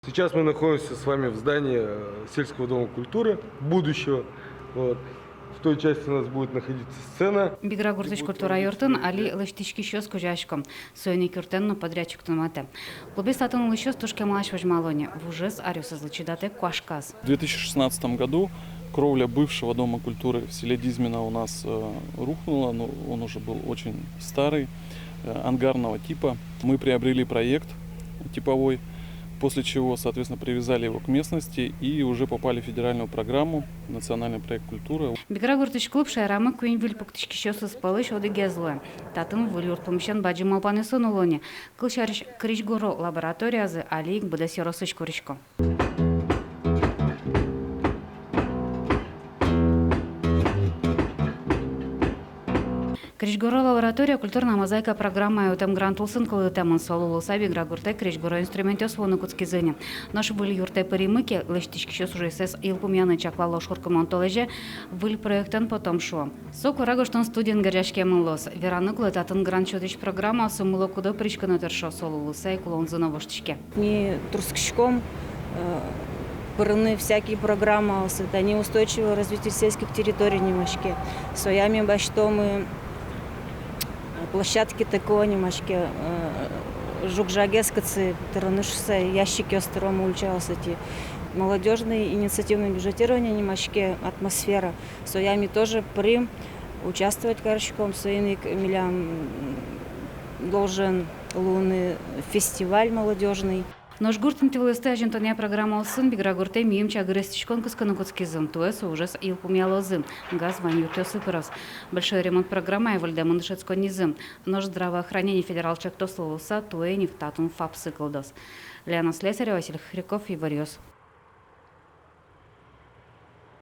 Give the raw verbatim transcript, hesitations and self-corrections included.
Сейчас мы находимся с вами в здании э, сельского дома культуры будущего. Вот. В той части у нас будет находиться сцена. Бигра гуртысь культура юртын али лэсьтӥськисьёс кузёясько. Соин ик юртэн но подрядчик тунматэ. Клубез татын улӥсьёс туж кемалась возьмало ни, вужез аръёсызлы чидатэк куашказ. В две тысячи шестнадцатом году кровля бывшего дома культуры в селе Дизмино у нас э, рухнула, но он уже был очень старый, э, ангарного типа. Мы приобрели проект типовой, после чего, соответственно, привязали его к местности и уже попали в федеральную программу, национальный проект «Культура». Бигра гуртысь клуб шаерамы куинь выль пуктӥськисьёсыз пӧлысь одӥгез луэ. Татын выль юрт пумысен бадӟым малпанъёсын уло ни. Кылсярысь, крезьгуро лабораториязы али ик быдэс ёросысь курисько. Крезьгуро лаборатория «Культурная мозаика» программая утэм грант улсын кылдытэмын. Со луыса Бигра гуртэ крезьгуро инструментъёс вуыны кутскизы ни. Нош выль юртэ пыримы ке, лэсьтӥськисьёс ужъёссэс йылпумъяны чаклало шуркынмон толэзе, выль проектэн потом, шуо. Со куара гожтон студиен герӟаськемын луоз. Вераны кулэ, татын грант сётӥсь программаосы мыло-кыдо пыриськыны тыршо, со луыса ик улонзы но воштӥське. Ми турттӥськом э, пырыны всякие программаосы, тани устойчивое развитие сельских территорий нимаське. Соя ми басьтомы э, площадки ТКО нимаське, э, жуг-жагез кытчы тырыны шуыса, ящикъёс тыромы ульчаосыти. Молодёжный инициативный бюджетирование нимаське, «Атмосфера». Соя ми тоже пырим, участвовать кариськом, соин ик милям должен луыны фестиваль молодёжный. Нош гурт интывылысьтыз азинтонъя программа улсын Бигра гуртэ мийым чагыр эстӥськон кыскыны кутскизы. Туэ со ужез йылпумъялозы. Газ вань юртъёсы пыроз. «Большой ремонт» программая выльдэмын дышетсконнизы. Нош «Здравоохранение» федерал чектос луыса, туэ ини татын ФАПсы кылдоз. Лена Слесарева, Василий Хохряков, «Иворъёс».